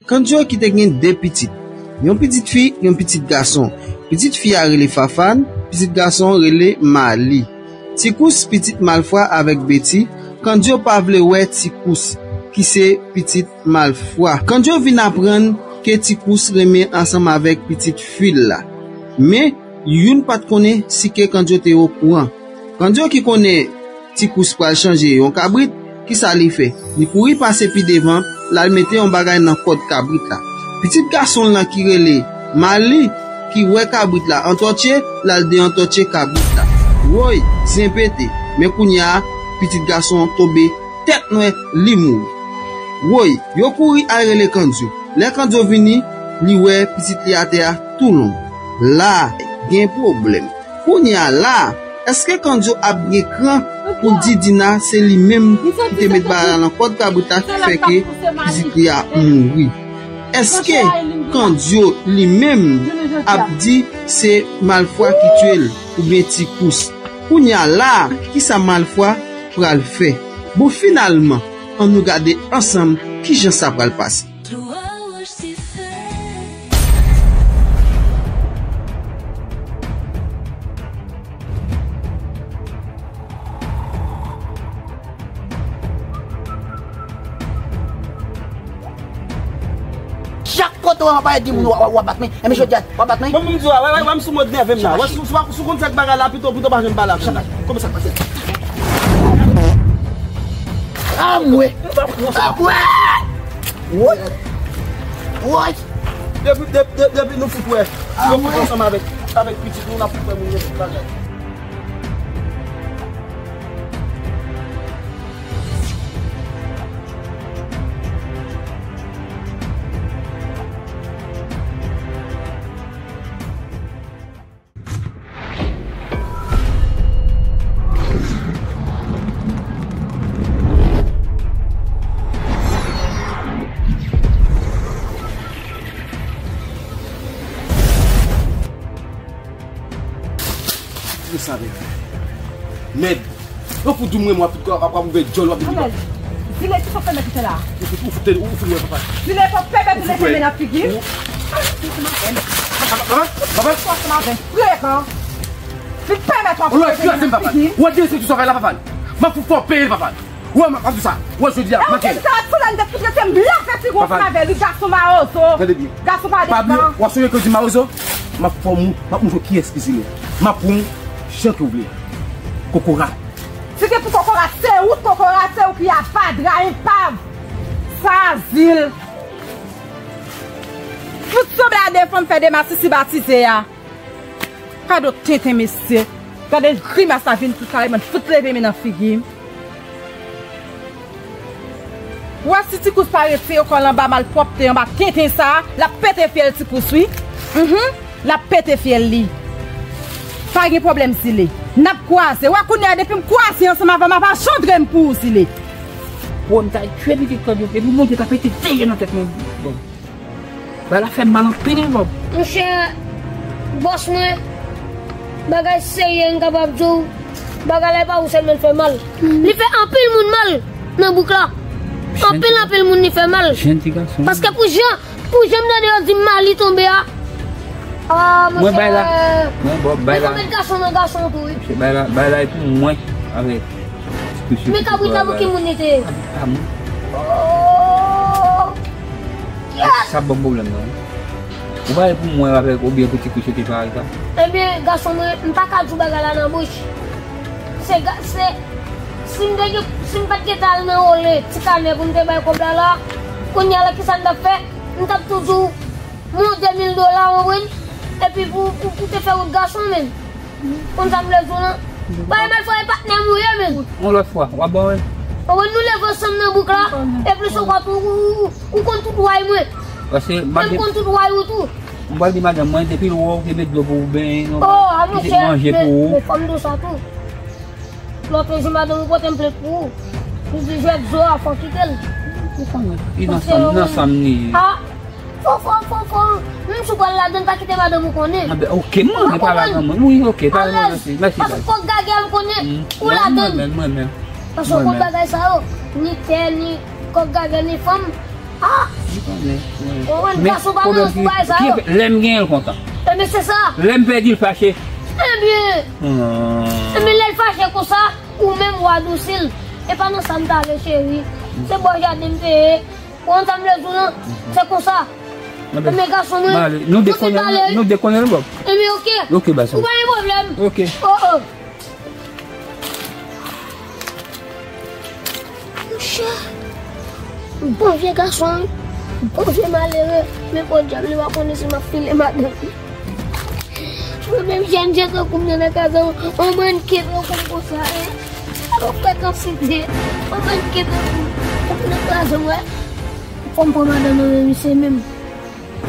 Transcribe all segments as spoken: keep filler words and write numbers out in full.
Kandyo ki te gen de pitit, yon pitit fi, yon pitit gason. Pitit fi a rele Fafane, pitit gason an rele Mali. Tikous, pitit Malfwa avèk Beti, Kandyo pa vle wè Tikous, ki se pitit Malfwa. Kandyo vin aprann ke Tikous renmen ansanm avèk pitit fi l la. Men, youn pa t konnen si ke Kandyo te okouran. Kandyo ki konnen Tikous pral chanje yon kabrit, kisa li fè? Li kouri pase pi devan, l al mete yon bagay nan kòd kabrit la. Pitit gason l lan ki rele Mali, ki wè kabrit la antòtye, l al deyantòtye kabrit la. Woy, zen pete, men kounye a, pitit gason an tonbe tèt nwè, li mouri. Woy, yo kouri al rele Kandyo. Lè Kandyo vini, li wè pitit li atè a tou long. La, gen pwoblèm. Kounye a la, èske Kandyo ap gen kran pou l di Dina se li menm ki te met bagay la nan kòd kabrit la ki fè ke pitit li a mouri? Èske Kandyo li menm ap di se Malfwa ki tiye l oubyen Tikous? Kounye a la, kisa Malfwa pral fè? Bon, finalman, ann nou gade ansanm kijan sa pral pase. Chak kote w ap pale di moun w ap bat mwen. Enben jodi a, w ap bat mwen. Mwen menm di w, wè, wè, wè, m sou mòd nève m la. Wè, si, si, si w konn fè bagay la, pito, pito pa janm pale avè m la. Kòman sa pase? Anmwe! Anmwe! Woy! Woy! Depi, depi, depi, depi nou fout wè. Yo fout ansanm avèk, avèk pitit nou, n ap fout wè moun yo tout bagay. Mèd. Yo fout di mwen, mwen ap, ap, ap ouvè djòl, w ap vin. Zile, ki fòk pèmèt ou fè la? Ou fout, ou fout, ou fout wè, papa. Zile, fòk pèmèt ou leve men nan figi m. Papa, papa, papa. Fòk m avè frekan. Li pèmèt w ap leve men nan figi m. Ou wè, di se tout sa fè la, papa. M ap fout fè w peye l, papa. Ou wè, m ap di sa. Ou wè, jodi a, manke l. E ou di sa, sou la, m te fout rete m lave figi w atravè li, gason mawozo. Tande byen. Gason pa devan. Pa bliye, w ap sonje ke w di mawozo? M ap fè w mou-, m ap montre w kiyès ki zile. M ap pran w jan ke w vle. Kokorat. Si te pou kokorat, se ou t kokorat, se ou ki avadra, enpav, sazil. Fout sanble a de fanm fè de masisi batize a. Gade yon tenten mesye. Gade grimas la vin tou kare, mwen fout leve men nan figi m. Ou wè si Tikous pa retire kò l anba malpwòpte, anba tenten sa a, l ap pete fyèl Tikous wi. Mhm. L ap pete fyèl li. Pa gen pwoblèm, Zile. N ap kwaze. Ou wè kounye a, depi m kwaze ansanm avè w, m ap ajandre m pou ou, Zile. Bon, m ta tchwe pitit kòb yo, epi monte ta pete dèyè nan tèt mwen. Bon. Bagay la fè m mal anpil, wi, Bob. Monchè, bòs mwen, bagay serye m kapab di w, bagay la e pa ou sèlman l fè mal. Li fè anpil moun mal nan bouk la. Anpil, anpil moun li fè mal. Jèn ti gason. Paske pou jan, pou jan m tande yo di Mali tonbe a. Ah, monchè. Mwen bay la. Mwen Bob, bay la. Li konn met gason nan gason tou, wi. Monchè, bay la, bay la e pou mwen avèk ti kouche. Men kabrit la pou ki moun li te ye? Oh! Sa ban m pwoblèm nan. Ou pa wè pou mwen avèk oubyen pou ti kouche te pare sa? Ebyen, gason mwen, m pa ka di w bagay la nan bouch. Se ga-, se, si m te gen, si m pa t gentan al nan wòlè ti kanè pou m te bay kòb la la, kounye a la kisa m t ap fè? M t ap tou di w, m yon de mil dola, w konprann? Epi pou, pou, pou te fè wout gason, men. Konn sa m vle di w lan? Bay Malfwa e patnè m ou ye, men. Yon lòt fwa, w ap ban mwen. Ou konn nou leve ansanm nan bouk la, e plis ankò tou, ou, ou, ou konn tout way mwen. Paske m konn tout way ou tou. M pral di madanm mwen, depi l wè w te met dlo pou w benyen, non, ki te manje pou ou. Oh, a monchè, men, men fò m di w sa tou. Lòt jou, madanm ou pote m plent pou ou. Li di jwèt zo a, fò kite l. Ou konnen. Li nan san m, nan san m li ye. Ah, fò, fò, fò, fò. Menm si w pral ladann, pa kite madanm ou konnen. Ah ben, ok, m renmen pale ak manman m. Wi, ok, pale, mèsi, mèsi. Paske kòk gagè a m konnen ou ladann. Mwen menm, mwen menm. Paske w konn bagay sa yo. Ni tè, ni kòk gagè, ni fanm. Ah! Ou konprann? Gason pa nan bagay sa yo. Lè m genyen l kontan. Ebyen, se sa. Lè m pèdi l fache. Ebyen, ebyen, lè l fache konsa, ou menm w adousi l. E pa nan sa m t ale, cheri. Se bò jaden m te ye. Ou konn sa m vle di w lan? Se konsa. Ebyen, gason, nou, nou dekonnen, nou dekonnen, Bob. Ebyen, oke. Oke, baz. Ou pa gen pwoblèm. Oke. Oh, oh. Monchè, bon vye gason, bon vye malere, men podyab li pa konnen si m ap file madanm li. Mwen menm jèn, jèn tankou m nan kaz an, on manke tankou m konsa, en. Alò frekansite, on manke tankou m nan kaz an, wè. Fò m pran madanm nan men misye menm.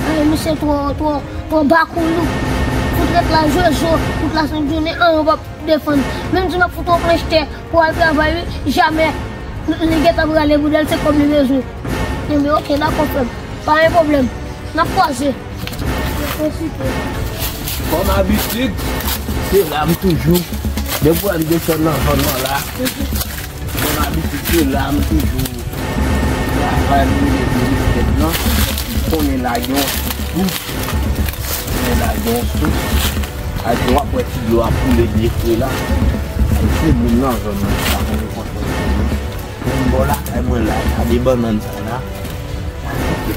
Ay, misye twò, twò, twò bakoulou. Fout rete la jwe zo, tout la sent jounen, anyen w p ap defann. Menm si m ap fout yon planch tè pou al travay, wi, jamè. Li gentan prale boudèl, se kòb li bezwen. Ebyen, oke, dakò, frè m. Pa gen pwoblèm. N ap kwaze. Kòm abitid, se la m toujou. Depi w wè m desann nan zòn nan la, kòm abitid, se la m toujou travay pou rele pou respè nan. Konnen la gen yon sou. Konnen la gen yon sou. Ak w ap wè ti dlo ap koule byen fre la. Se moun nan zòn nan ki pa konn konn. Menm bò lakay mwen la, gade bannann sa la.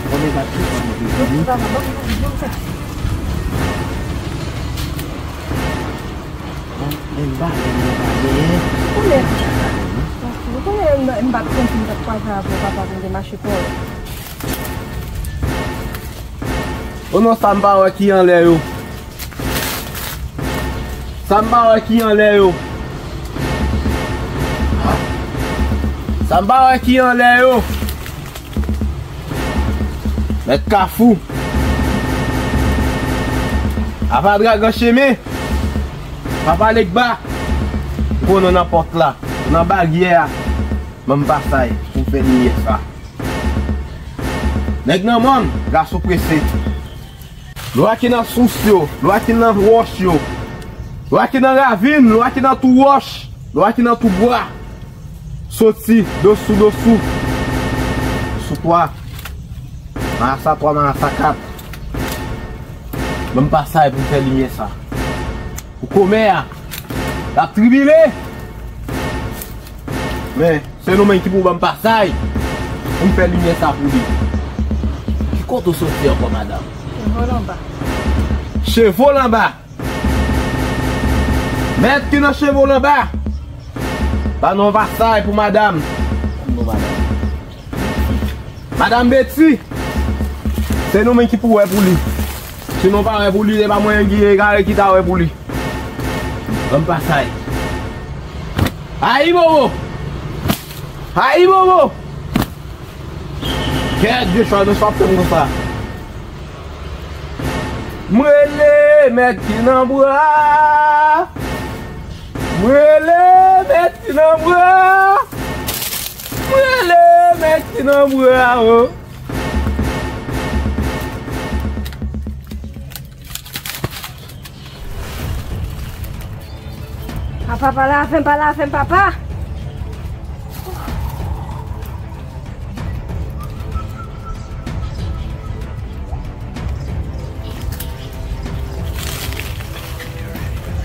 Konnen gade tout sa mwen te di. Bon, men m pa, men m pa genyen. Ou konnen. Ou konnen m, m pa t konn si m t ap kwaze avè w, papa, pou m te mache kò. O non, sa m pa wè ki anlè yo. Sa m pa wè ki anlè yo. Sa m pa wè ki anlè yo. Mèt Kafou. Apa dragan chemen. Papa Legba. Ou konnen nan pòt la. Nan baryè a. Ban m pasay pou m fè limyè sa. Nèg nan mòn, gason prese. Lwa ki nan sous yo, lwa ki nan wòch yo, lwa ki nan ravin, lwa ki nan tou wòch, lwa ki nan tou bwa. Soti, dosou, dosou. Sou twa. Marasa twa, marasa kat. Ban m pasay pou m fè limyè sa. Pou kòmè a. L ap tribile. Men, se nou menm ki pou ban m pasay pou m fè limyè sa pou li. Ki kote w soti ankò, madanm? Chevaux en bas. Chevaux en bas. Mèt ki nan chevaux en bas. Ban nou pasay pou madanm. Madanm Betty, se nou menm ki pou wè pou li. Si nou pa wè pou li, se pa mwen ki egare ki ta wè pou li. Ban m pasay. Ayibobo! Ayibobo! Kèt, Joshua, nou sa fè m konsa. M rele mèt ki nan bwa. M rele mèt ki nan bwa. M rele mèt ki nan bwa, o. A papa, laven, pa laven, papa.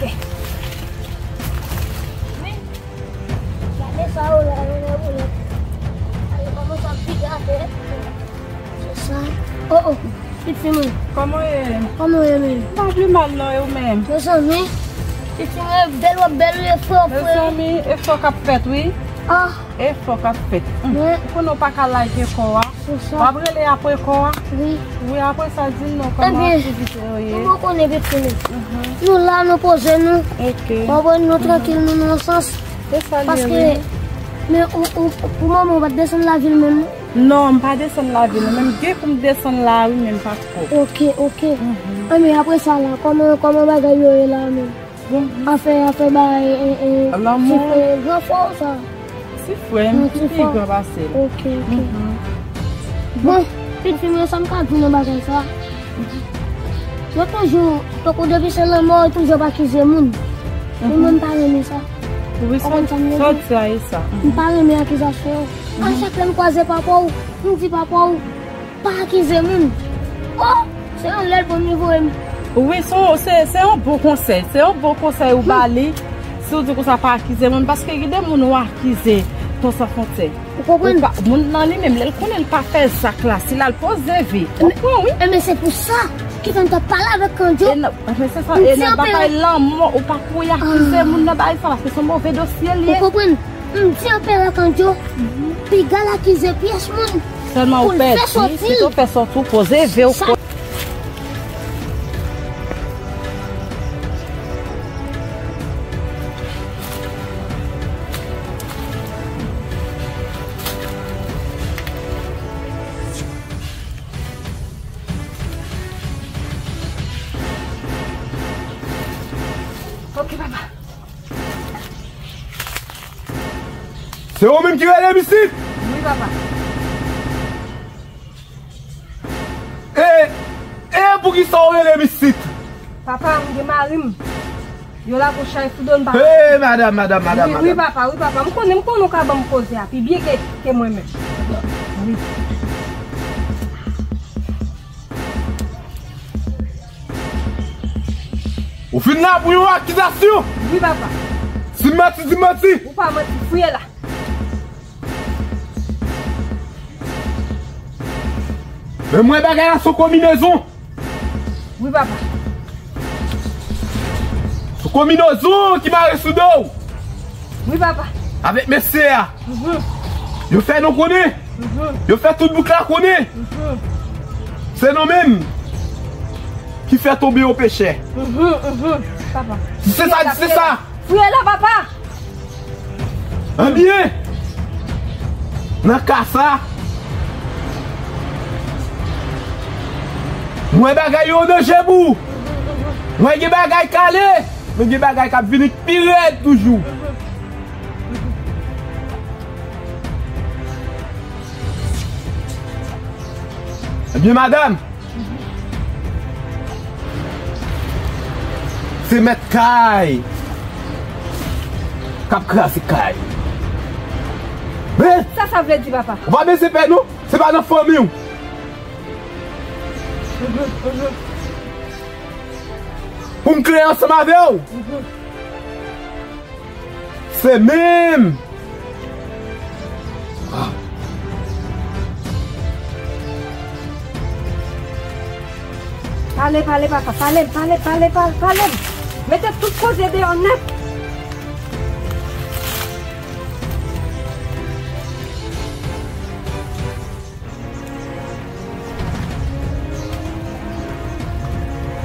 Ok. Gade sa yo la, yo nan boulèt. Ay, kòman sa pi gate. Se sa. Oh, oh, pitit fi mwen. Kòman w ye? Kòman w ye menm? M pa pi mal non, e ou menm? Mezanmi, pitit fi mwen, bèl w ap bèl, wi, e fò, frè. Mezanmi, efò k ap fèt, wi. Ah. Efò k ap fèt. Hum. Ou konnen w pa ka lage kò a. Se sa. W ap rele apre kò a. Wi. Wi, apre sa, di m non kòman aktivite yo ye. Ebyen, ou konnen, pitit fi mwen. Nou la, nou poze nou. Ok. W konprann, nou trankil, nou nan sans. Se sa l ye, wi. Paske, men ou, ou, pou moman, ou pa t desann lavil menm, non? Non, m pa desann lavil, non. Men m gen pou m desann la, wi, men m pa twò. Ok, ok. Mhm. Ebyen, apre sa la, kòman, kòman bagay yo ye la menm? Bon. Afè, afè bagay, e, e, lanmou. Ti frè, gran frè w sa. Ti frè m ki pi gran pase l. Ok, ok. Mhm. Bon, pitit fi mwen, sa m ka di nan bagay sa. Yo toujou, tankou depi se lanmò, yo toujou ap akize moun. Mhm. Mwen menm, m pa renmen sa. Wi, sa w di a, e sa. M pa renmen akizasyon yo. A chak lè m kwaze papa w, m di papa w, pa akize moun. Oh, se yon lè l pou m voye m. Wi, se yon, se, se yon bon konsèy. Se yon bon konsèy ou ba li. Si w di konsa pa akize moun, paske gen de moun ou akize, Ton San Fwontyè. Ou konprann? Ou pa, moun nan li menm, lè l konnen l pa fè zak la, si l al poze vi. Ou konprann, wi. Enben, se pou sa ki fè m t ap pale avèk Kandjo. E nan, enben, se sa, e nan bagay lanmò, ou pa pou y akize moun nan bagay sa, paske se yon move dosye l ye. Ou konprann? M di anperè Kandjo, piga l akize pyès moun. Sèlman ou pèdi, si te w fè sòti, ou poze vi w. Ok, papa. Se ou menm ki rele m isit? Wi, papa. E, e poukisa w rele m isit? Papa, m gen mari m. Yo la pou chay sou do n, papa. Hey, madam, madam, madam, wi, wi, madam. Papa, wi, papa. M konnen, m konnen w ka ban m koze a pi byen ke, ke mwen menm. Wi. Ou fin la pou yon akizasyon? Wi, papa. Si m manti, di m manti. Ou pa manti, fouye la. Men mwen bagay la se yon konbinezon. Wi, papa. Se yon konbinezon ki mare sou do w. Wi, papa. Avèk mesye a. Mhm. Yo fè nou konnen. Mhm. Yo fè tout bouk la konnen. Mhm. Se nou menm ki fè tonbe yon pechè. Mhm, mhm. Papa. Di se sa, di se sa. Fouye la, papa. Ebyen, nan ka sa, mwen bagay yo danje pou ou. Mwen gen bagay k ale, men gen bagay k ap vini k pi rèd toujou. Ebyen, madanm, se mèt kay k ap kraze kay. Men sa, sa vle di, papa? Ou pa bezwen pè, non. Se pa nan fanmi w. Mhm, mhm. Pou m klè ansanm avè w. Mhm. Se menm. Pale, pale, papa, pale, pale, pale, pale, pale. Mete tout koze deyò nèt.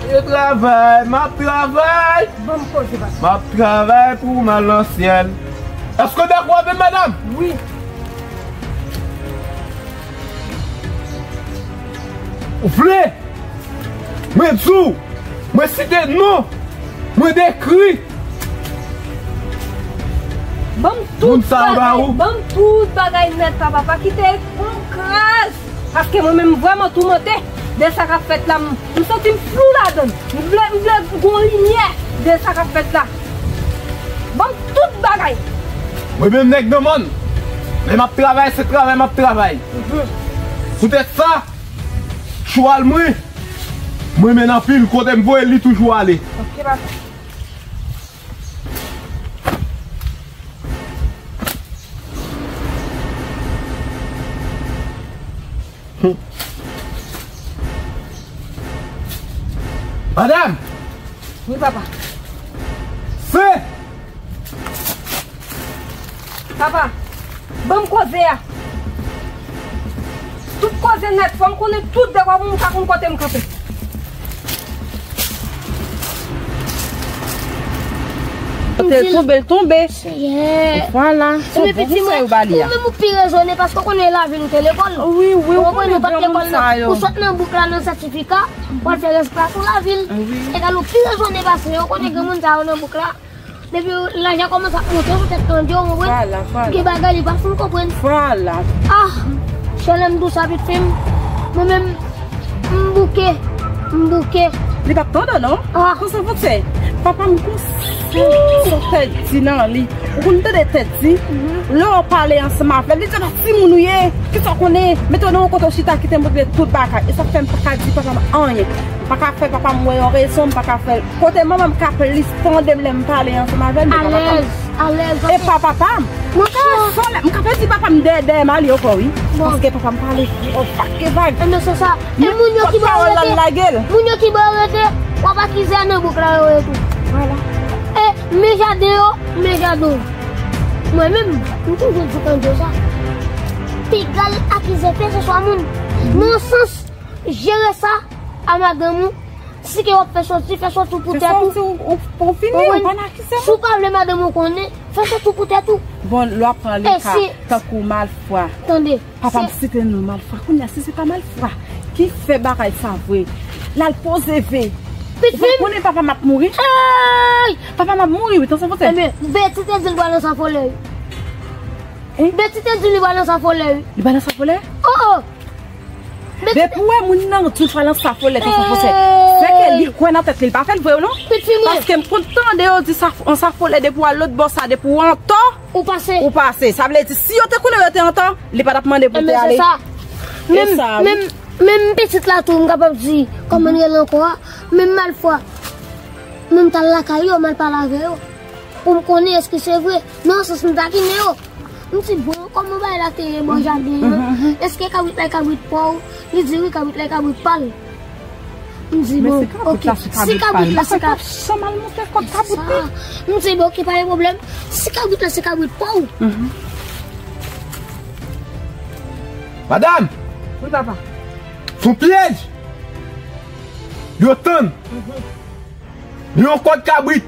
Yo travay, m ap travay. Ban m poze, papa. M ap travay pou m al nan syèl. Èske w dakò avè m, madanm? Wi. Ou vle? Mwen di w, mwen site non, mwen dekri. Ban m tout bagay, ban m tout bagay nèt, papa. Pa kite yon kras. Paske mwen menm, m vrèman toumante de sa k ap fèt la. M, m santi m flou ladan l. M vle, m vle gon limyè de sa k ap fèt la. Ban m tout bagay. Mwen menm nèg nan mòn, lè m ap travay, se travay m ap travay. Mhm. Poutèt sa, chwal mwen, mwen renmen l anpil, kote m voye l, li toujou ale. Ok, papa. Madanm! Wi, papa. Se Papa, ban m koze a. Tout koze nèt, fò m konnen tout dekwa pou m ka konn kote m kanpe. Te tonbe, l tonbe. Seyè. Vwala. Se bon konsèy ou ba li a. Ou menm ou pi rezone paske ou konnen lavi nou te lekòl. Wi, wi, ou konnen nou pa t lekòl nan. Ou sot nan bouk la nan sètifika, ou al fè rès klas ou lavil. Wi. Egal ou pi rezone pase yo, ou konnen granmoun sa yo nan bouk la. Depi lajan kòmanse ap monte sou tèt Kandjo, ou konprann? Vwala, vwala. Gen bagay li pa fin konprann. Vwala. Ah, chèlè m dous a pitit fi m. Mwen menm, m bouke, m bouke. Li p ap tande non. Ah. Konsa fòk fè. Papa m gon sèl tèt di nan li. Ou konn tande tèt di? Lè w pale ansanm avè l, li di, "Timoun ou ye, kisa w konnen? Mete w nan yon kote w chita, kite m regle tout bagay." E sa fè m pa ka di papa m anyen. M pa ka fè papa m wè yon rezon, m pa ka fè l. Kote manman m ka plis tande m lè m pale ansanm avè l, men pa papa m. Alèz, alèz. E pa papa m. Monchè. Son lè, m ka pèdi papa m dèyè, dèyè m ale ankò, wi. Bon. Paske papa m pale gwo vag ke vag. E nan sans sa, e moun yo ki ba yo rete, moun yo ki ba yo rete, w ap akize a nan bouk la yo ye tou. Vwala. E men jaden yo, men jaden w. Mwen menm, m toujou di tande sa. Piga l akize kèlkeswa moun. Nan sans, jere sa a madanm ou. Si ke w ap fè sòti, fè sòti w pou tèt ou. Fè sòti w, ou, ou fini, ou pa nan akize. Si w pa vle madanm ou konnen, fè sòti w pou tèt ou. Bon, lè w ap pale ka tankou malfwa. Tande. Papa m site non malfwa. Kounye a, si se pa malfwa ki fè bagay sa vre, l al poze ve. Pitit fi m. Ou konnen papa m ap mouri? Ey! Papa m ap mouri, wi, tansyon monte. Ebyen, Beti te di l pral nan sa folè, wi. Hein? Beti te di li pral nan sa folè, wi. Li pral nan sa folè? Oh, oh! Depi w wè moun nan di w pral nan sa folè, tansyon monte. Se ke li kwè nan tèt li, li pa fè l vre, non? Pitit mwen. Paske m konn tande yo di sa, an sa folè, depi w al lòt bò sa, depi w antò, ou pase. Ou pase. Sa vle di, si yo te konnen yo te antò, li pa t ap mande pou te ale. Ebyen, se sa. E menm, sa, wi. Menm, menm pitit la tou, m kapab di, kòman l rele ankò a? Menm malfwa. Menm m t al lakay yo, m al pale avè yo. Pou m konnen èske se vre. Nan sans m takinen yo. M di, "Bon, kòman bagay la te ye bò jaden an? Èske kabrit la e kabrit pa w?" Li di, "Wi, kabrit la e kabrit pa l." M di, "Bon, oke. Si kabrit la se kabrit pa l." M di, "Bon, oke, pa gen pwoblèm. Si kabrit la se kabrit pa w." Madanm! Wi, papa. Se yon pyèj! Yo tann! Yon kòd kabrit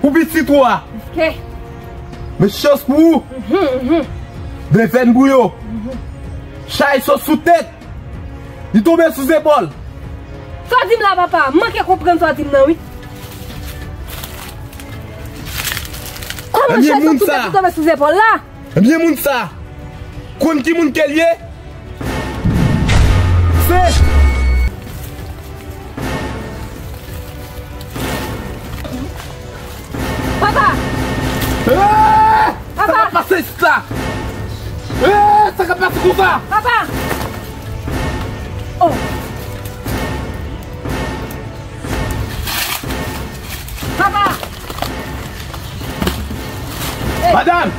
pou pitit ou a. Men chans pou ou. Devèn pou yo. Chay sot sou tèt. Li tonbe sou zepòl. Sa w di m la, papa? M manke konprann sa w di m nan, wi. Kòman chay sot sou tèt li tonbe sou zepòl la? Ebyen, moun sa, konn ki moun ke l ye? Se Papa! Eh! Sa k ap pase isit la? Eh! Sa k ap pase konsa? Papa! Oh! Papa! Madanm!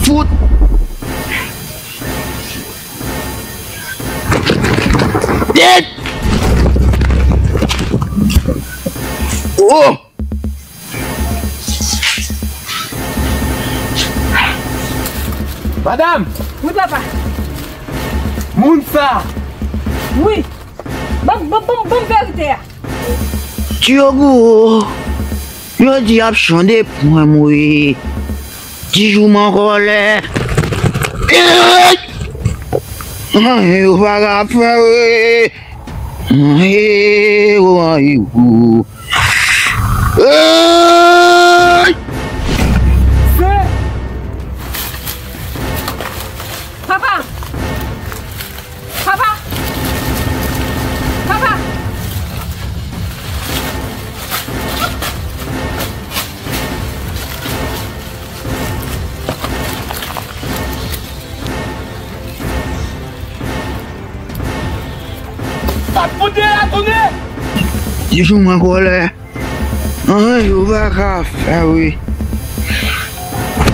Fout! Dèt! Oh! Madanm! Wi, papa. Moun sa! Wi. Ban, ban, ban, ban m verite a. Ti yo gwo. Yo di y ap chande pwen m wi. Ti jou m an kòlè. Ey! Anyen yo pa ka fè wi. Anyen yo, anyen yo. Ey! Papa! Papa! Papa! Sa t fout de la tounen! Ti jou m an kòlè. Anyen yo pa ka fè wi.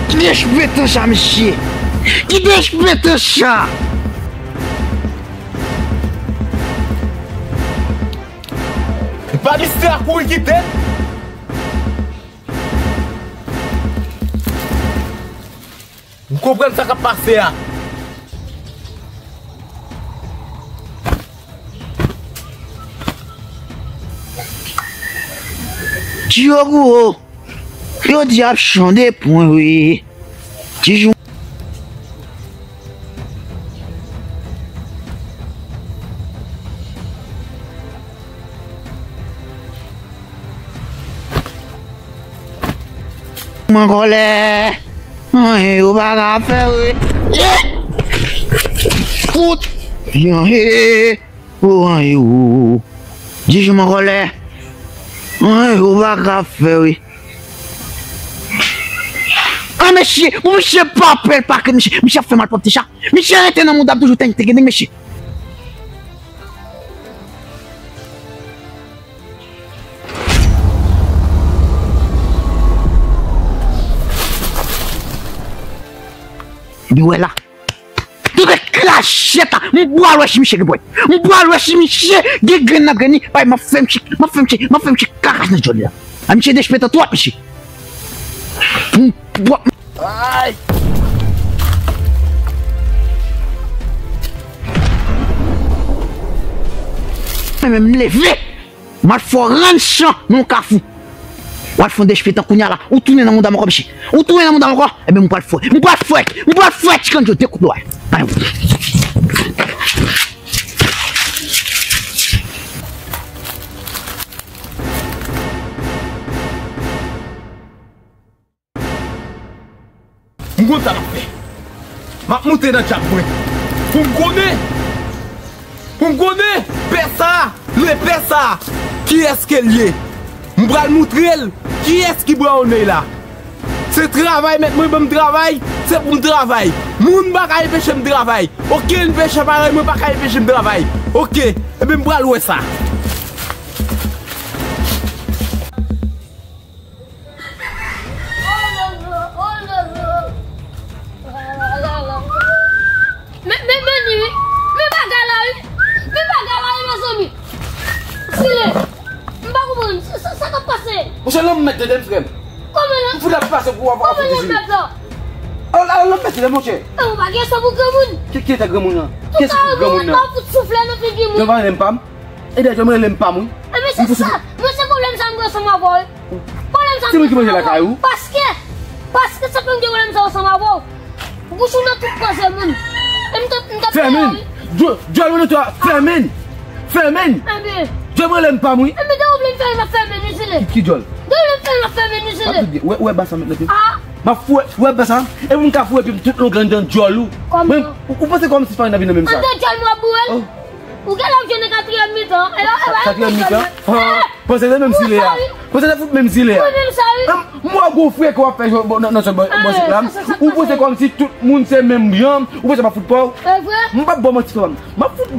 Kite chpete sa, mesye. Kite chpete sa. E pa misye a kouri kite l. M konprann sa k ap pase a. Ti yo gwo. Yo di y ap chande pwen wi. Ti jou. M an kòlè. Anyen yo pa ka fè, wi. Fout. Vyan, he. O, anyen yo. Jiji, m an kòlè. Anyen yo pa ka fè, wi. Ah, mesye, bon, mesye pa pè l pa kè, mesye, mesye ap fè malpwòpte sa. Mesye rete nan mouda, ap toujou teng, teng, teng, mesye. Epi wè la. Tout kras jèt la. M pral wè si misye gen pwen. M pral wè si misye gen grenn nan grenn li. Bay, m ap fè misye, m ap fè misye, m ap fè misye kakach nan djòl li la. A misye despektan twòp, misye. M pral. Ay! Men, men, m leve. M al fè w rann chan nan yon kafou. W al fè yon despektan kounya la. Ou tounen nan mouda m ankò, mesye. Ou tounen nan mouda m ankò. Ebyen, m pral fè w. M pral fè w. M pral fè w ti kanjo de kout lwa. M konn sa m ap fè. M ap moute nan djab mwen. Pou m konnen. Pou m konnen. Pè sa, lepè sa, kiyès ke l ye. M pral moutre l kiyès ki brawone la. Se travay, mèt mwen ban m travay, se pou m travay. Moun pa ka enpeche m travay. Okenn pechè parèy mwen pa ka enpeche m travay. Oke, ebyen m pral wè sa. Men, men, men li wi. Men bagay la wi. Men bagay la wi, mezanmi. Zile. M pa konprann. Sa, sa, sa k ap pase? Monchè, lanmèd tande m, frè m. Kòman lan? M fout ap pase pou w ap fout jwe. Kòman lanmèd la? Al, al, lanmèd tande, monchè. E ou pa gen san pou granmoun? Ki, ki eta granmoun nan? Ki eta granmoun nan? Tout sa ou fout soufle nan figi moun. Yo pa rele m pa m. E dèyè, yo rele m pa m, wi. E men se sa. Mwen se pwoblèm sa m gen ansanm avè w. Pwoblèm sa m gen ansanm avè w. Se mwen ki manje lakay ou. Paske, paske se mwen ki gen pwoblèm sa ansanm avè w. Bouch ou nan tout koze moun. E m t, m t ap fèmen. Djòl, djòl ou nan twa, fèmen. Fèmen. Ebyen. Djòl rele m pa m, wi. Ebyen, de ou vle m fèmen, m ap fèmen, wi, Zile. Ki, ki djòl? De ou vle m fèmen, m ap fèmen, wi, Zile. Wè, wè bas sa mentnan, pi. M ap foure, wè bas sa. E pou m ka foure, pi tout longan anndan djòl ou. Kòman? Ou, ou panse kòmsi farin nan vin nan menm sa? Anndan djòl mwen ap boure l. Ou genlè ap jwenn nan katriyèm mitan. E la, e la, katriyèm mitan? Panse se menm Zile a. Panse se fout menm Zile a. Wi, menm sa, wi. M wè gwo frè ke w ap fè nan, nan sèl bò sit la. Ou panse kòmsi tout moun se menm jan. Ou panse m ap fout pa w. E vre? M p ap ba w manti, frè m. M ap fout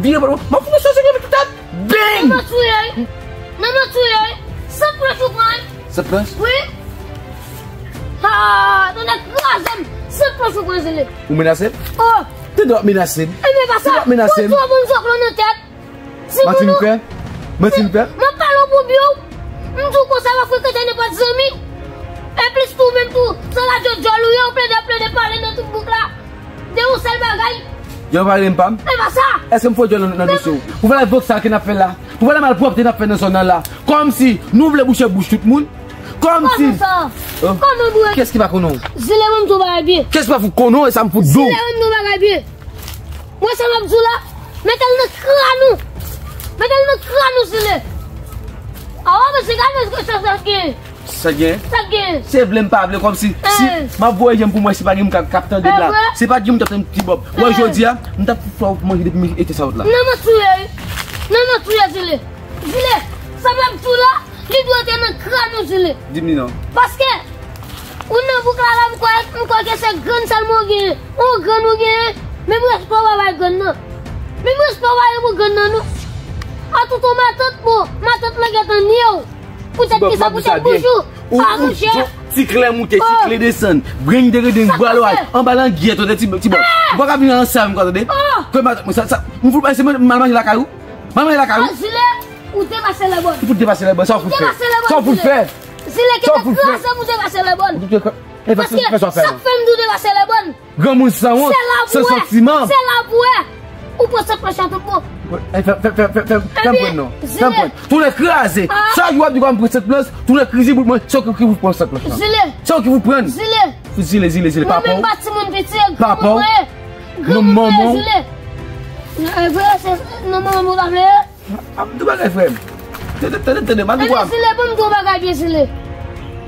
vire bò, m ap fout chanje gen tout tèt. Bing! Nan manti w ye, wi. Nan manti w ye, wi. San planch ou pran, wi. San planch? Wi. Ha, tonnè kraze m. San planch ou pran, Zile. Ou menase m? Oh. Tande w ap menase m. E men pa sa. Tande w ap menase m. Bon, bon, bon, zòklò nan tèt. Manti m fè? Manti m fè? M ap pale w pou byen w. M di w konsa w ap frekante nenpòt zanmi. E plis tou, menm tou, se radyo djòl ou ye, ou plede, plede pale nan tout bouk la. De yon sèl bagay. Djòl pa rele m pa m? E pa sa. Èske m fò djòl nan, nan dosye w? Pou valè vòksal ke n ap fè la? Pou valè malpwòpte n ap fè nan zòn nan la? Kòmsi nou vle bouche bouch tout moun? Kòmsi. Kòman sa? Kòman bouch? Kiyès ki pa konnen w? Zile, ban m di w bagay byen. Kiyès ki pa fout konnen w, e sa m fout di w? Zile, ban m di w bagay byen. Mwen sa m ap di w la, mete l nan kràn ou. Mete l nan kràn ou, Zile. Awa, mesye, gade mesye sa, sa k gen. Sa k gen? Sa k gen. Se vle m pa vle, kòmsi, si m ap voye je m pou m wè si pa gen moun k ap, k ap tande m la. Se pa gen moun k ap tande m, Ti Bòb. Wè jodi a, m t ap fè w manje depi ete sa wot la. Nan manti w ye, wi. Nan manti w ye, Zile. Zile, sa m ap di w la, li dwe te nan kràn ou, Zile. Di m li non. Paske, ou nan bouk la la, m kwè, m kwè ke se grenn sèlman w genyen. Yon grenn ou genyen, menm respè w pa bay grenn nan. Menm respè w pa gen pou grenn nan, non. A touton matant, bon, matant lan gentan nye w. Poutèt kisa? Poutèt bouch ou. Ou, ou, ti kle moute, ti kle desann. Brenn de reden, bwa lway. Anba langyèt, ou te Ti, Ti Bòb. Ou pa ka vin ansanm, tande? Ke matant mwen, sa, sa, m fout, se mwen, m al manje lakay ou. M al manje lakay ou. Zile, ou depase lèbòn. Ou fout depase lèbòn, sa w fout fè? Sa w fout fè? Zile, ki te kraze m, ou depase lèbòn. Paske sa k fè m di w depase lèbòn. Granmoun sanwont, san santiman. Se la pou wè. Ou pran san planch an tout bon. Fè, fè, fè, fè, fè, fè m pran non. Fè m pran. Tounen kraze. Chak jou w ap di w ap pran san planch, tounen krizi bout mwen, se ou ki, ki pou pran san planch lan. Zile. Se ou ki pou pran. Zile. Zile, Zile, Zile, pa pa w. Mwen menm pa timoun piti, pa pa w. Non, manman w. Zile. E vre, se non manman m ou ta vle. Ap di w bagay, frè m. Tande, tande, tande, m ap di w. Zile, ban m di w bagay byen, Zile.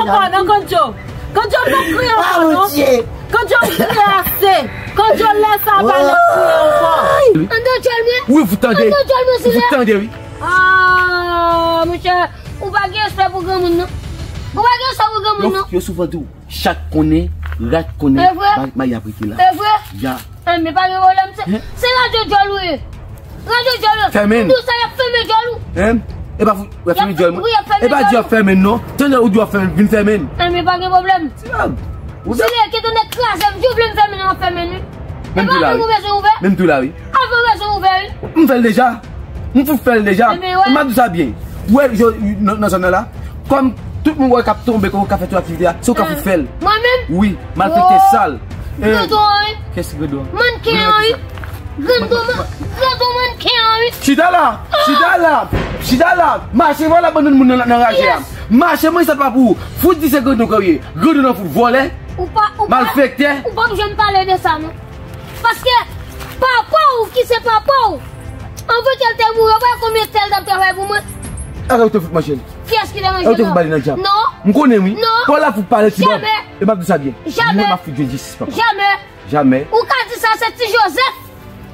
ankò, non, Kandjo. Kandjo, pa kriye ankò, non. Kandjo, kriye ase. Kandjo, lè sa, pa nan kriye ankò. Anndan djòl mwen. Wi, fout tande. Anndan djòl mwen, silè. Fout tande, wi. Ah, monchè, ou pa gen respè pou granmoun, non. Ou pa gen respè pou granmoun, non. Yo souvan di w, chat konnen, rat konnen, bagay ap rete la. E vre? Ya. Enben, pa gen pwoblèm. Se, se radyo djòl ou ye. Radyo djòl ou. Fèmen. M di w sa, y ap fèmen djòl ou. Hein? E pa fou, y ap fèmen djòl mwen. Wi, y ap fèmen djòl ou. E pa di y ap fèmen, non. Tande ou di w ap fèmen, vin fèmen. Enben, pa gen pwoblèm. Ti nèg. Ou si lè ki tou nèg kraze m, di w vle m fèmen, m ap fèmen, wi. E pa avè m ou bezwen ouvè. Menm tou la, wi. Avè w bezwen ouvè, wi. M fè l deja. M fout fè l deja. Enben, wè. M ap di w sa byen. Ou wè, yo, nan, nan zòn nan la, kòm tout moun wè k ap tonbe, kòm w ka fè tout aktivite a, se ou k ap fout fè l. Mwen menm? Wi, malfektè sal. Granton an, wi. Kiyès ki granton an? Mannken an, wi. Granton, granton mannken an, wi. Chita la, chita la, chita la. Mache, vòlè, abandone moun nan, nan raje a. Mache, mwen, sa pa pou ou. Fout di se granton ke w ye. Granton nan fout vòlè. Ou pa, ou pa, malfektè. Ou p ap janm pale de sa, non. Paske papa w ki se papa w, anvan ke l te mouri, ou pa wè konbyen tè l t ap travay pou mwen? Arete fout manje l. Kiyès ki te manje l? Arete fout ba li nan djab. Non. M konnen, wi. Non. Paw la fout pale ti bòb. Jamè. E m ap di w sa byen. Jamè. Mwen, m ap fout jwe jistis, papa. Jamè. Jamè. Ou ka di sa, se Ti Jozèf.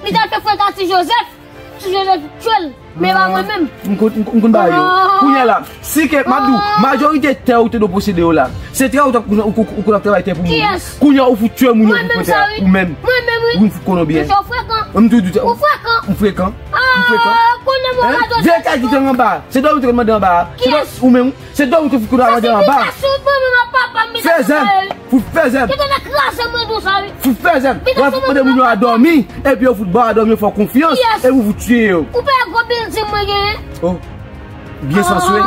Li t al fè frèt a Ti Jozèf. Ti Jozèf tye l. Men pa mwen menm. M konn, m konn, m konn bagay yo. Kounye a la, si ke, m ap di w, majorite tè ou te dwe posede yo la, se tè ou t ap, ou, ou, ou konn ap travay tè pou moun. Kiyès? Kounye a, ou fout tye moun yo pou pran tè a, ou menm. Mwen menm, wi. Wi, m fout konnen w byen. Mesye, w frekan. M di w, di w, ou frekan. M frekan. M frekan. Ah, konnen mwen radyo. Vye kay ki te anba. Se dòmi ou te konn mande anba. Kiyès? Ou menm. Se dòmi ou te fout konnen mande anba. Fè zèm. Fout fè zèm. Ki te kraze mwen konsa, wi. Fout fè zèm. W ap mande moun yo a dòmi, epi yo fout ba w a dòmi, yo fè w konfyans, epi w fout tiye yo. Ou pa wè gwo bilding mwen genyen? Oh. Byen sanswe,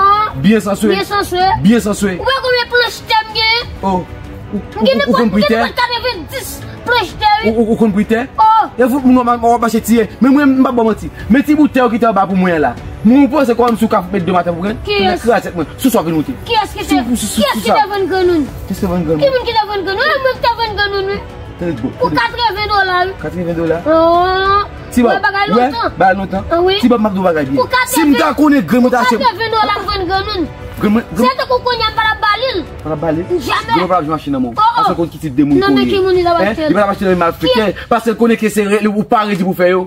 byen sanswe, byen sanswe, byen sanswe. Ou wè konbyen planch tè m genyen? Oh. Ou, ou, ou, ou konn pri tè? M gen nenpòt, m gen nenpòt katrevenndis planch tè, wi. Ou, ou, ou konn pri tè? E fout moun w ap mache tiye. Men mwen, m p ap ba w manti. Men ti bout tè ou kite anba pou mwen an la. Mwen, ou panse kòm si w ka fout met de maten pou grenn? Kiyès? Krazèt mwen. Sou sa w vin moute. Kiyès ki te, kiyès ki te vann grenn ou? Kiyès ki te vann grenn ou? Ki moun ki te vann grenn ou? E mwen ki te vann grenn ou, wi. Pou katreven dola, wi. Katreven dola? Oh. Ti Bob, bagay lontan. Bagay lontan. Ah, wi. Ti Bob, m ap di w bagay byen. Si m ta konnen grenn mwen ta achte. Pou katreven dola m vann grenn ou. Grenn mwen, grenn. Se tankou kounye a m pa t ap ba li l. Pa t ap ba li l? Jamè. Grenn mwen pa t ap janm achte nan men w. Oh, oh. Sa se konn ki tip de moun ke w ye. Nan men ki moun li t ap achte l? Li pa t ap achte nan men malfektè. Paske l konnen ke se ou pa redi pou fè yo.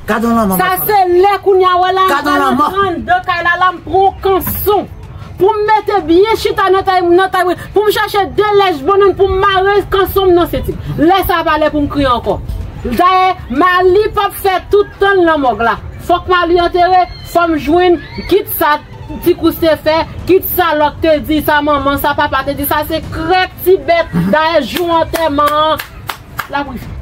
Gad yon lanmò, sa se lè kounye a wè la, m pral nan trannde kay la, la m pran yon kanson. Pou m mete byen chita nan tay, nan tay mwen, pou m chache de lèch bannann pou m mare kanson m nan senti m. Lè sa a pa lè pou m kriye ankò. Dayè, Mali p ap fè tout tan l nan mòg la. Fòk Mali antere, fò m jwenn kit sa Ti Kous te fè, kit sa lòt te di, sa manman, sa papa te di, sa se krèk ti bèt. Dayè, jou antèman an, l ap rive.